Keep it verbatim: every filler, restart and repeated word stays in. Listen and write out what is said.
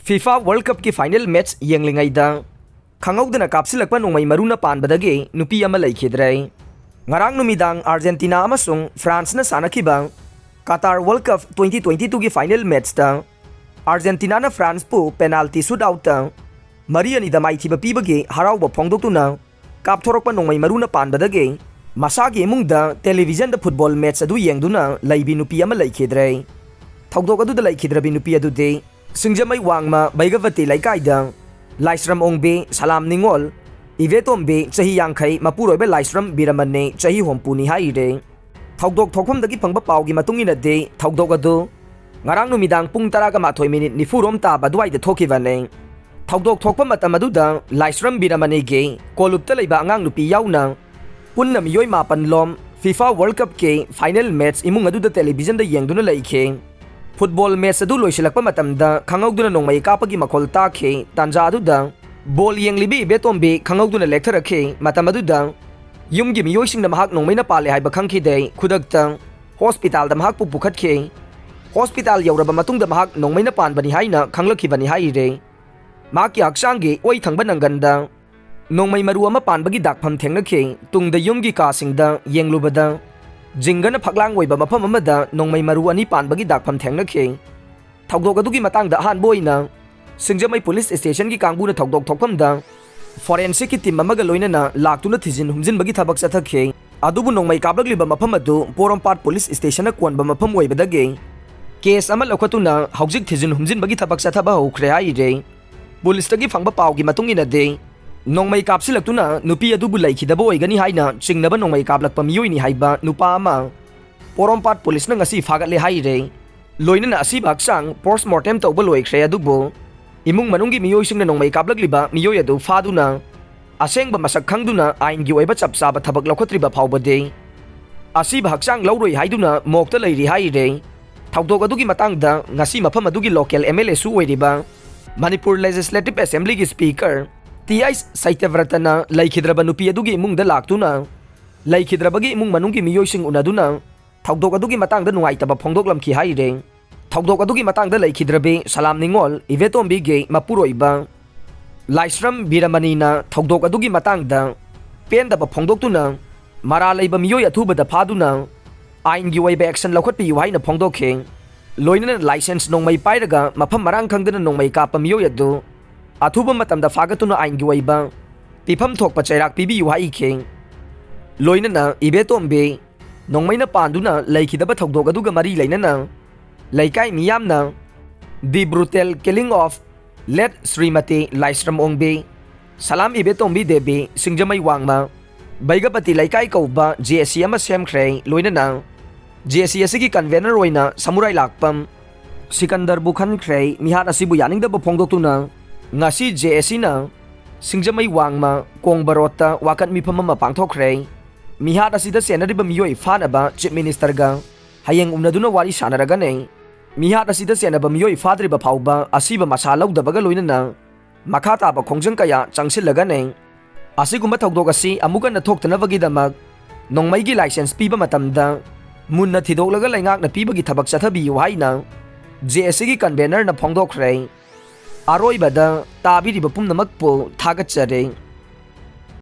FIFA World Cupꯀꯤ final match ꯌꯦꯡꯂꯤꯉꯩꯗ ꯈꯪꯍꯧꯗꯅ ꯀꯥꯞꯁꯤꯜꯂꯛꯄ ꯅꯣꯡꯃꯩ ꯃꯔꯨꯅ ꯄꯥꯟꯕꯗꯒꯤ ꯅꯨꯄꯤ ꯑꯃ ꯂꯩꯈꯤꯗ꯭ꯔꯦ꯫ ꯉꯔꯥꯡ ꯅꯨꯃꯤꯗꯥꯡ ꯑꯥꯔꯖꯦꯟꯇꯤꯅꯥ ꯑꯃꯁꯨꯡ ꯐ꯭ꯔꯥꯟꯁꯅ ꯁꯥꯟꯅꯈꯤꯕ Qatar World Cup twenty twenty twoꯒꯤ final matchꯇ ꯑꯥꯔꯖꯦꯟꯇꯤꯅꯥꯅ ꯐ꯭ꯔꯥꯟꯁꯄꯨ penalty shootoutꯇ ꯃꯔꯤ ꯑꯅꯤꯗ ꯃꯥꯏꯊꯤꯕ ꯄꯤꯕꯒꯤ ꯍꯔꯥꯎꯕ ꯐꯣꯡꯗꯣꯛꯇꯨꯅ ꯀꯥꯞꯊꯣꯔꯛꯄ ꯅꯣꯡꯃꯩ ꯃꯔꯨꯅ ꯄꯥꯟꯕꯗꯒꯤ ꯃꯁꯥꯒꯤ ꯏꯃꯨꯡꯗ televisionꯗ football match ꯑꯗꯨ ꯌꯦꯡꯗꯨꯅ ꯂꯩꯕꯤ ꯅꯨꯄꯤ ꯑꯃ ꯂꯩꯈꯤꯗ꯭ꯔꯦ꯫ ꯊꯧꯗꯣꯛ ꯑꯗꯨꯗ ꯂꯩꯈꯤꯗ꯭ꯔꯕꯤ ꯅꯨꯄꯤ ꯑꯗꯨꯗꯤ ꯁꯤꯡꯖꯃꯩ ꯋꯥꯡꯃ ꯕꯩꯒꯕꯇꯤ ꯂꯩꯀꯥꯏꯗ ꯂꯥꯏꯁ꯭ꯔꯝ ꯑꯣꯡꯕꯤ ꯁꯂꯥꯝ ꯅꯤꯉꯣꯜ, ꯏꯕꯦꯇꯣꯝꯕꯤ ꯆꯍꯤ ꯌꯥꯡꯈꯩ, ꯃꯄꯨꯔꯣꯏꯕ ꯂꯥꯏꯁ꯭ꯔꯝ ꯕꯤꯔꯃꯟꯅꯤ ꯆꯍꯤ ꯍꯨꯝꯐꯨꯅꯤ ꯍꯥꯏꯔꯦ꯫ ꯊꯧꯗꯣꯛ ꯊꯣꯛꯐꯝꯗꯒꯤ ꯐꯪꯕ ꯄꯥꯎꯒꯤ ꯃꯇꯨꯡ ꯏꯟꯅꯗꯤ ꯊꯧꯗꯣꯛ ꯑꯗꯨ ꯉꯔꯥꯡ ꯅꯨꯃꯤꯗꯥꯡ ꯄꯨꯡ ꯇꯔꯥꯒ ꯃꯥꯊꯣꯏ minute ꯅꯤꯐꯨ ꯔꯣꯝ ꯇꯥꯕ ꯑꯗꯨꯋꯥꯏꯗ ꯊꯣꯛꯈꯤꯕꯅꯤ꯫ ꯊꯧꯗꯣꯛ ꯊꯣꯛꯄ ꯃꯇꯝ ꯑꯗꯨꯗ ꯂꯥꯏꯁ꯭ꯔꯝ ꯕꯤꯔꯃꯅꯤꯒꯤ ꯀꯣꯂꯨꯞꯇ ꯂꯩꯕ ꯑꯉꯥꯡ ꯅꯨꯄꯤ ꯌꯥꯎꯅ ꯄꯨꯟꯅ ꯃꯤꯑꯣꯏ ꯃꯥꯄꯟ ꯂꯣꯝ FIFA World Cupꯀꯤ final match ꯏꯃꯨꯡ ꯑꯗꯨꯗ televisionꯗ ꯌꯦꯡꯗꯨꯅ ꯂꯩꯈꯤ꯫ Football match ꯑꯗꯨ ꯂꯣꯏꯁꯤꯜꯂꯛꯄ ꯃꯇꯝꯗ ꯈꯪꯍꯧꯗꯨꯅ ꯅꯣꯡꯃꯩ ꯀꯥꯞꯄꯒꯤ ꯃꯈꯣꯜ ꯇꯥꯈꯤ꯫ ꯇꯥꯟꯖꯥ ꯑꯗꯨꯗ ball ꯌꯦꯡꯂꯤꯕꯤ ꯏꯕꯦꯇꯣꯝꯕꯤ ꯈꯪꯍꯧꯗꯨꯅ ꯂꯦꯛꯊꯔꯛꯈꯤ꯫ ꯃꯇꯝ ꯑꯗꯨꯗ ꯌꯨꯝꯒꯤ ꯃꯤꯑꯣꯏꯁꯤꯡꯅ ꯃꯍꯥꯛ ꯅꯣꯡꯃꯩꯅ ꯄꯥꯜꯂꯦ ꯍꯥꯏꯕ ꯈꯪꯈꯤꯗꯦ꯫ ꯈꯨꯗꯛꯇ hospitalꯗ ꯃꯍꯥꯛꯄꯨ ꯄꯨꯈꯠꯈꯤ꯫ Hospital ꯌꯧꯔꯕ ꯃꯇꯨꯡꯗ ꯃꯍꯥꯛ ꯅꯣꯡꯃꯩꯅ ꯄꯥꯟꯕꯅꯤ ꯍꯥꯏꯅ ꯈꯪꯂꯛꯈꯤꯕꯅꯤ ꯍꯥꯏꯔꯦ꯫ ꯃꯍꯥꯛꯀꯤ ꯍꯛꯆꯥꯡꯒꯤ ꯑꯣꯏ ꯊꯪꯕ ꯅꯪꯒꯟꯗ ꯅꯣꯡꯃꯩ ꯃꯔꯨ ꯑꯃ ꯄꯥꯟꯕꯒꯤ ꯗꯥꯛꯐꯝ ꯊꯦꯡꯅꯈꯤ꯫ ꯇꯨꯡꯗ ꯌꯨꯝꯒꯤ ꯀꯥꯁꯤꯡꯗ ꯌꯦꯡꯂꯨꯕꯗ ꯖꯤꯡꯒꯅ ꯐꯛꯂꯥꯡ ꯑꯣꯏꯕ ꯃꯐꯝ ꯑꯃꯗ ꯅꯣꯡꯃꯩ ꯃꯔꯨ ꯑꯅꯤ ꯄꯥꯟꯕꯒꯤ ꯗꯥꯛꯐꯝ ꯊꯦꯡꯅꯈꯤ꯫ ꯊꯧꯗꯣꯛ ꯑꯗꯨꯒꯤ ꯃꯇꯥꯡꯗ ꯑꯍꯥꯟꯕ ꯑꯣꯏꯅ ꯁꯤꯡꯖꯃꯩ police stationꯒꯤ ꯀꯥꯡꯕꯨꯅ ꯊꯧꯗꯣꯛ ꯊꯣꯛꯐꯝꯗ forensicꯀꯤ team ꯑꯃꯒ ꯂꯣꯏꯅꯅ ꯂꯥꯛꯇꯨꯅ ꯊꯤꯖꯤꯟ ꯍꯨꯝꯖꯤꯟꯕꯒꯤ ꯊꯕꯛ ꯆꯠꯊꯈꯤ꯫ ꯑꯗꯨꯕꯨ ꯅꯣꯡꯃꯩ ꯀꯥꯞꯂꯛꯂꯤꯕ ꯃꯐꯝ ꯑꯗꯨ ꯄꯣꯔꯣꯝꯄꯥꯠ police stationꯅ ꯀꯣꯟꯕ ꯃꯐꯝ ꯑꯣꯏꯕꯗꯒꯤ case ꯑꯃ ꯂꯧꯈꯠꯇꯨꯅ ꯍꯧꯖꯤꯛ ꯊꯤꯖꯤꯟ ꯍꯨꯝꯖꯤꯟꯕꯒꯤ ꯊꯕꯛ ꯆꯠꯊꯕ ꯍꯧꯈ꯭ꯔꯦ ꯍꯥꯏꯔꯦ꯫ Policeꯇꯒꯤ ꯐꯪꯕ ꯄꯥꯎꯒꯤ ꯃꯇꯨꯡ ꯏꯟꯅꯗꯤ ꯅꯣꯡꯃꯩ ꯀꯥꯞꯁꯤꯜꯂꯛꯇꯨꯅ ꯅꯨꯄꯤ ꯑꯗꯨꯕꯨ ꯂꯩꯈꯤꯗꯕ ꯑꯣꯏꯒꯅꯤ ꯍꯥꯏꯅ ꯆꯤꯡꯅꯕ ꯅꯣꯡꯃꯩ ꯀꯥꯞꯂꯛꯄ ꯃꯤꯑꯣꯏꯅꯤ ꯍꯥꯏꯕ ꯅꯨꯄꯥ ꯑꯃ ꯄꯣꯔꯣꯝꯄꯥꯠ policeꯅ ꯉꯁꯤ ꯐꯥꯒꯠꯂꯦ ꯍꯥꯏꯔꯦ꯫ ꯂꯣꯏꯅꯅ ꯑꯁꯤꯕ ꯍꯛꯆꯥꯡ post mortem ꯇꯧꯕ ꯂꯣꯏꯈ꯭ꯔꯦ꯫ ꯑꯗꯨꯕꯨ ꯏꯃꯨꯡ ꯃꯅꯨꯡꯒꯤ ꯃꯤꯑꯣꯏꯁꯤꯡꯅ ꯅꯣꯡꯃꯩ ꯀꯥꯞꯂꯛꯂꯤꯕ ꯃꯤꯑꯣꯏ ꯑꯗꯨ ꯐꯥꯗꯨꯅ ꯑꯁꯦꯡꯕ ꯃꯁꯛ ꯈꯪꯗꯨꯅ ꯑꯥꯏꯟꯒꯤ ꯑꯣꯏꯕ ꯆꯞ ꯆꯥꯕ ꯊꯕꯛ ꯂꯧꯈꯠꯇ꯭ꯔꯤꯕ ꯐꯥꯎꯕꯗꯤ ꯑꯁꯤꯕ ꯍꯛꯆꯥꯡ ꯂꯧꯔꯣꯏ ꯍꯥꯏꯗꯨꯅ ꯃꯣꯛꯇ ꯂꯩꯔꯤ ꯍꯥꯏꯔꯦ꯫ ꯊꯧꯗꯣꯛ ꯑꯗꯨꯒꯤ ꯃꯇꯥꯡꯗ ꯉꯁꯤ ꯃꯐꯝ ꯑꯗꯨꯒꯤ local MLAꯁꯨ ꯑꯣꯏꯔꯤꯕ ꯃꯅꯤꯄꯨꯔ Legislative Assemblyꯒꯤ Speaker ꯇꯤ ꯑꯥꯏ ꯁꯇ꯭ꯌꯕ꯭ꯔꯇꯅ ꯂꯩꯈꯤꯗ꯭ꯔꯕ ꯅꯨꯄꯤ ꯑꯗꯨꯒꯤ ꯏꯃꯨꯡꯗ ꯂꯥꯛꯇꯨꯅ ꯂꯩꯈꯤꯗ꯭ꯔꯕꯒꯤ ꯏꯃꯨꯡ ꯃꯅꯨꯡꯒꯤ ꯃꯤꯑꯣꯏꯁꯤꯡ ꯎꯅꯗꯨꯅ ꯊꯧꯗꯣꯛ ꯑꯗꯨꯒꯤ ꯃꯇꯥꯡꯗ ꯅꯨꯡꯉꯥꯏꯇꯕ ꯐꯣꯡꯗꯣꯛꯂꯝꯈꯤ ꯍꯥꯏꯔꯦ꯫ ꯊꯧꯗꯣꯛ ꯑꯗꯨꯒꯤ ꯃꯇꯥꯡꯗ ꯂꯩꯈꯤꯗ꯭ꯔꯕꯤ ꯁꯂꯥꯝ ꯅꯤꯉꯣꯜ ꯏꯕꯦꯇꯣꯝꯕꯤꯒꯤ ꯃꯄꯨꯔꯣꯏꯕ ꯂꯥꯏꯁ꯭ꯔꯝ ꯕꯤꯔꯃꯅꯤꯅ ꯊꯧꯗꯣꯛ ꯑꯗꯨꯒꯤ ꯃꯇꯥꯡꯗ ꯄꯦꯟꯗꯕ ꯐꯣꯡꯗꯣꯛꯇꯨꯅ ꯃꯔꯥꯜ ꯂꯩꯕ ꯃꯤꯑꯣꯏ ꯑꯊꯨꯕꯗ ꯐꯥꯗꯨꯅ ꯑꯥꯏꯟꯒꯤ ꯑꯣꯏꯕ action ꯂꯧꯈꯠꯄꯤꯌꯨ ꯍꯥꯏꯅ ꯐꯣꯡꯗꯣꯛꯈꯤ꯫ ꯂꯣꯏꯅꯅ license ꯅꯣꯡꯃꯩ ꯄꯥꯏꯔꯒ ꯃꯐꯝ ꯃꯔꯥꯡ ꯈꯪꯗꯅ ꯅꯣꯡꯃꯩ ꯀꯥꯞꯄ ꯃꯤꯑꯣꯏ ꯑꯗꯨ ꯑꯊꯨꯕ ꯃꯇꯝꯗ ꯐꯥꯒꯠꯇꯨꯅ ꯑꯥꯏꯟꯒꯤ ꯑꯣꯏꯕ ꯄꯤꯐꯝ ꯊꯣꯛꯄ ꯆꯩꯔꯥꯛ ꯄꯤꯕꯤꯌꯨ ꯍꯥꯏꯈꯤ꯫ ꯂꯣꯏꯅꯅ ꯏꯕꯦꯇꯣꯝꯕꯤ ꯅꯣꯡꯃꯩꯅ ꯄꯥꯟꯗꯨꯅ ꯂꯩꯈꯤꯗꯕ ꯊꯧꯗꯣꯛ ꯑꯗꯨꯒ ꯃꯔꯤ ꯂꯩꯅꯅ ꯂꯩꯀꯥꯏ ꯃꯤꯌꯥꯝꯅ the brutal killing of late Shrimati ꯂꯥꯏꯁ꯭ꯔꯝ ꯑꯣꯡꯕꯤ, ꯁꯂꯥꯝ ꯏꯕꯦꯇꯣꯝꯕꯤ ꯗꯦꯕꯤ, ꯁꯤꯡꯖꯃꯩ ꯋꯥꯡꯃ, ꯕꯩꯒꯄꯇꯤ ꯂꯩꯀꯥꯏ ꯀꯧꯕ ꯖꯦ ꯑꯦ ꯁꯤ ꯑꯃ ꯁꯦꯝꯈ꯭ꯔꯦ꯫ ꯂꯣꯏꯅꯅ ꯖꯦ ꯑꯦ ꯁꯤ ꯑꯁꯤꯒꯤ convener ꯑꯣꯏꯅ ꯁꯃꯨꯔꯥꯏ ꯂꯥꯛꯄꯝ ꯁꯤꯀꯟꯗꯔꯕꯨ ꯈꯟꯈ꯭ꯔꯦ꯫ ꯃꯤꯍꯥꯠ ꯑꯁꯤꯕꯨ ꯌꯥꯅꯤꯡꯗꯕ ꯐꯣꯡꯗꯣꯛꯇꯨꯅ ꯉꯁꯤ ꯖꯦ ꯑꯦ ꯁꯤꯅ ꯁꯤꯡꯖꯃꯩ ꯋꯥꯡꯃ ꯀꯣꯡꯕ ꯔꯣꯗꯇ ꯋꯥꯀꯠ ꯃꯤꯐꯝ ꯑꯃ ꯄꯥꯡꯊꯣꯛꯈ꯭ꯔꯦ꯫ ꯃꯤꯍꯥꯠ ꯑꯁꯤꯗ ꯆꯦꯟꯅꯔꯤꯕ ꯃꯤꯑꯣꯏ ꯐꯥꯅꯕ Chief Ministerꯒ ꯍꯌꯦꯡ ꯎꯅꯗꯨꯅ ꯋꯥꯔꯤ ꯁꯥꯟꯅꯔꯒꯅꯤ꯫ ꯃꯤꯍꯥꯠ ꯑꯁꯤꯗ ꯆꯦꯟꯅꯕ ꯃꯤꯑꯣꯏ ꯐꯥꯗ꯭ꯔꯤꯕ ꯐꯥꯎꯕ ꯑꯁꯤꯕ ꯃꯁꯥ ꯂꯧꯗꯕꯒ ꯂꯣꯏꯅꯅ ꯃꯈꯥ ꯇꯥꯕ ꯈꯣꯡꯖꯪ ꯀꯌꯥ ꯆꯪꯁꯤꯜꯂꯒꯅꯤ꯫ ꯑꯁꯤꯒꯨꯝꯕ ꯊꯧꯗꯣꯛ ꯑꯁꯤ ꯑꯃꯨꯛ ꯍꯟꯅ ꯊꯣꯛꯇꯅꯕꯒꯤꯗꯃꯛ ꯅꯣꯡꯃꯩꯒꯤ license ꯄꯤꯕ ꯃꯇꯝꯗ ꯃꯨꯟꯅ ꯊꯤꯗꯣꯛꯂꯒ ꯂꯩꯉꯥꯛꯅ ꯄꯤꯕꯒꯤ ꯊꯕꯛ ꯆꯠꯊꯕꯤꯌꯨ ꯍꯥꯏꯅ ꯖꯦ ꯑꯦ ꯁꯤꯒꯤ convenerꯅ ꯐꯣꯡꯗꯣꯛꯈ꯭ꯔꯦ꯫ ꯑꯔꯣꯏꯕꯗ ꯇꯥꯕꯤꯔꯤꯕ ꯄꯨꯝꯅꯃꯛꯄꯨ ꯊꯥꯒꯠꯆꯔꯤ꯫